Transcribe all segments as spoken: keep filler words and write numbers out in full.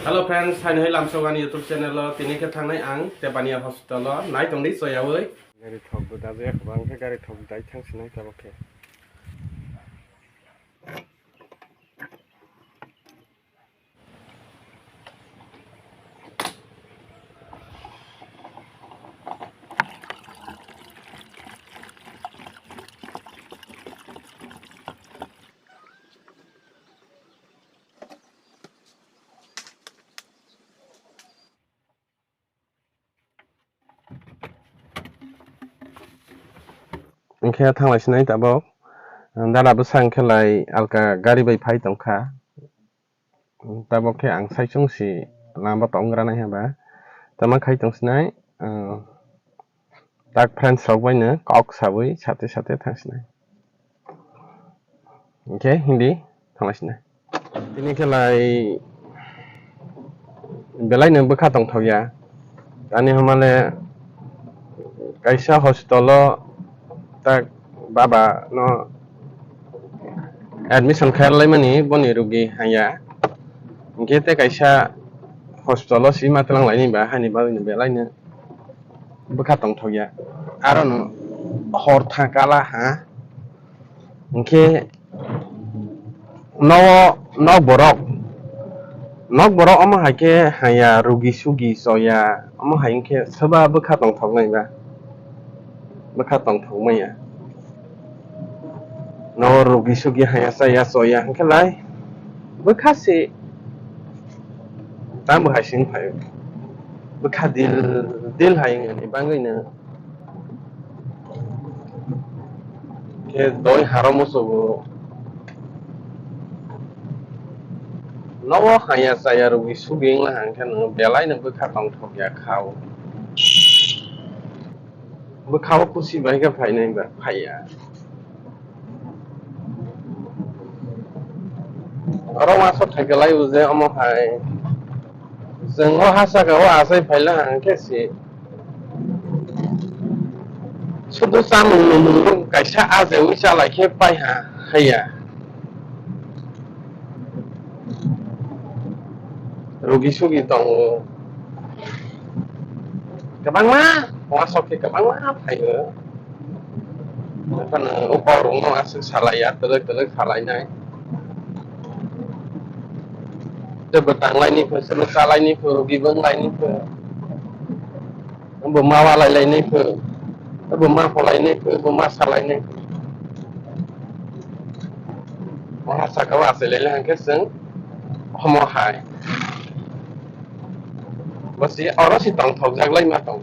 Hello friends, haino hai lamsok ani YouTube channel o tini khe thangnai ang Tepania hospital o nai tongdi choyawi. Gari thok bo dajak bang khe gari thok dai thang sinai tabok khe. Hwnkhe thanglai sinai tabok, dada bwsa hwnkhe lai alka gari bai phai tongkha. Tabok khe ang saichung si lama tong gra nai hwnba. Tama khai tong sinai, ah, tak friends rok bai no kok sawi sate sate thang sinai. Hwnkhe hindi thanglai sinai. Tini khe lai belai no bwkha tong thok ya. Ani hwnmale kaisa hospital o tak baba no admission khairlaimani boni rugi hanya. Hwnkhe tei kaisa hospital o sima twlang laini ba hani bagwi no belai no bwkha tong thok ya. Aro no hor tha kala ha. Hwnkhe nogo nok borok, nok borok omo hai khe hanya rugi sugi choya, omo hai wngkhe soba bwkha tong thok nai ba, bwkha tong thok maya. Nogo rugi sugi haya chaya choya hwnkhe lai bwkha se tamo hai se wng phai o. Bwkha dil dil hai wngya ni bagwi no khe doi haro musugo. Nogo haya chaya rugi sugi wngla hwnkhe no belai no bwkha tong thok ya kha o. Bwkha o kusi bai khe phainai ba phaiya. Oro uansuk thaikwlai o je omo hai. Chwng o ha saka o achai phaila hwnkhe se. Sudu chamung nwmung kaisa ajeui chalai khe pai ha haiya. Rugi sugi tongo. Kwbangma, uansuk khe kwbangma phaio. Phano o kokrokno aswk salaiya, twlwk twlwk salainai. Tei bwtang lainai pho, chwla cha lainai pho, rugi bwng lainai pho. Bo ma walai lainai pho, bo ma pholai nai pho, bo ma salai nai pho. Oha saka o achai lai hwnkhe chwng omo hai. Bo si oro si tongthok jak lai ma tong.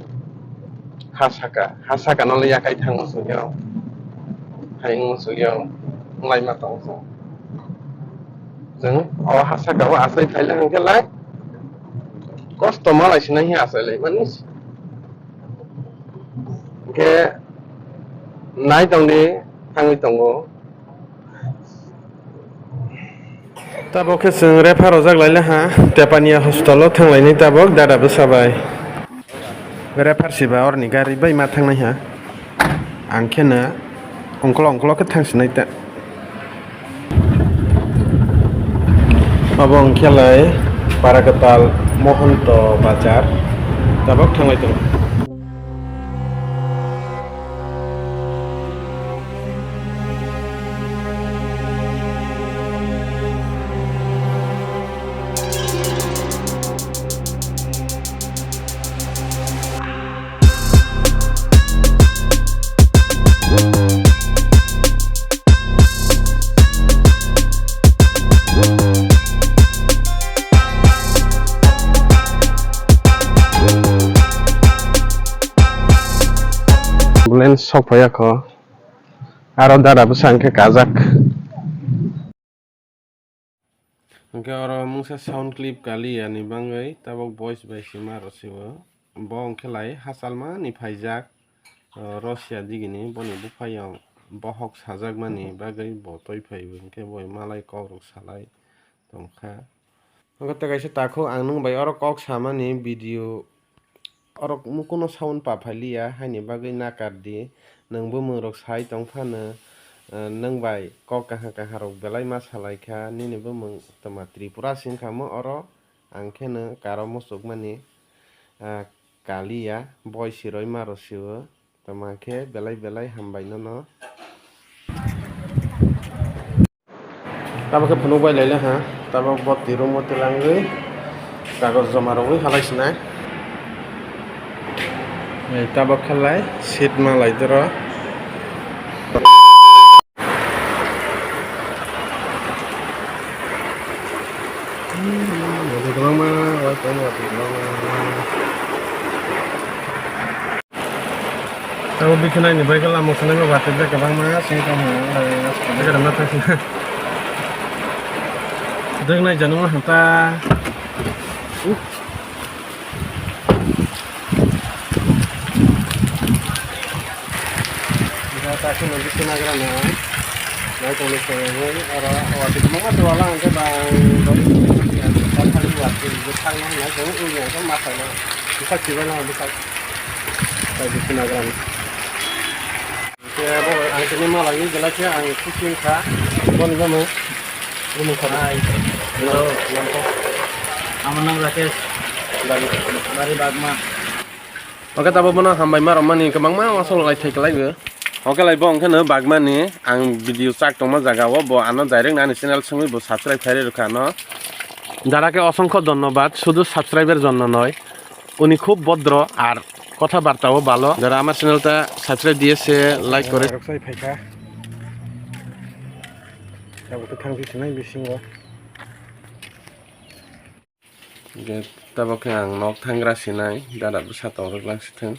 Ha saka, ha saka no le yakai thang muchung yo. Hai wng muchung yo, wng lai ma tong chwng. Chwng o ha saka o achai phai lai hwnkhe lai. Kosto malai sinai hi achai lai mani. Hwnkhe nai tongdi, thangwi tongo. Tabok khe chwng refer rojak laila ha, Tepania hospital o thanglainai tabok dada bwsa bai. Refer siba orni gari bai ma thangnai ha. Ang khe no ongkolo ongkolo khe thang sinai ta. Obo wngkhe lai Parakwtal Mohonto Bazar, tabok thanglai tongo. Bulen sok phaiya kho. Aro dada bwsa hwnkhe kajak. Hwnkhe oro mungsa sound clip kaliya ni bagwi tabok voice bai sima rw sio. Bo hwnkhe lai hachalmani phaijak, o, Russia digini boni buphayung bohok sajakmani bagwi bo twi phaiwi hwnkhe bo malai kokrok salai tongkha. Hwnkhe tei kaisa takhuk ang nwng bai oro kok samani video. Orok mukuno sound pa phailiya, haini bagwi nakar di. Nwng bumung rok sai tong phano, eh, nwng bai kok kaha kaha rok belai ma salai kha. Nini bumung tama Tripura se wngkha mo oro, Ang khe no karo muchukmani, ah, kaliya, boi siroi ma rw sio. Tamo khe belai belai hambai nono. Tamo khe phunuk bai laila ha. Tamo bo tirung bo tilangwi kagoj joma rwui halai sinai. Ei, tamo khe lai seat ma lai doro. Kwbangma, kwbangma. Abo bikhe naini bagwi lama khwnai ma bati bag kwbangma simi tongmani, bag rwna thangsi. Dwgnai janungma hanta. Jata kheno bisi nagra no. Nai tongni sengwi oro watwi kwbangma twala hwnkhe bang bari watwi bwthakno hwnwi tong wngya khe ma phaino bwthak kibaino bwthak. Tei bisi nagra no. Khe bo ang tini malai gela khe ang kuching kha. Boni bamo. Bumung kha. Hai. Hello. Lampo. Ama nang Rakesh. Bari. Bari Bagma. Oke, tabo bono hambai ma romani kwbangma wasol lai thai kwlai go. Oke, lai bo hwnkhe no Bagmani ang video chak tongma jaga o bo ano direct ani channel songwi bo subscribe khairwi rwkha no. Dara khe osongkho dhonnobad, sudhu subscriber jonno noi. উনি খুব ভদ্র আর কথাবার্তাও ভালো। যারা আমার চ্যানেলটা সাবস্ক্রাইব দিয়েছে, লাইক করে। Rok sai phaikha. Tabuk thang phi sinai bisingo. Ge tabuk khe ang nok thangra sinai, dada bwsa tongrok lang sithwng.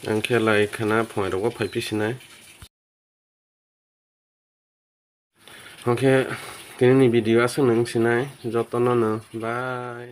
Ang khe lai khana phunai rogo phai phi sinai. Hwnkhe tini ni video aswk nung sinai jotono no bye.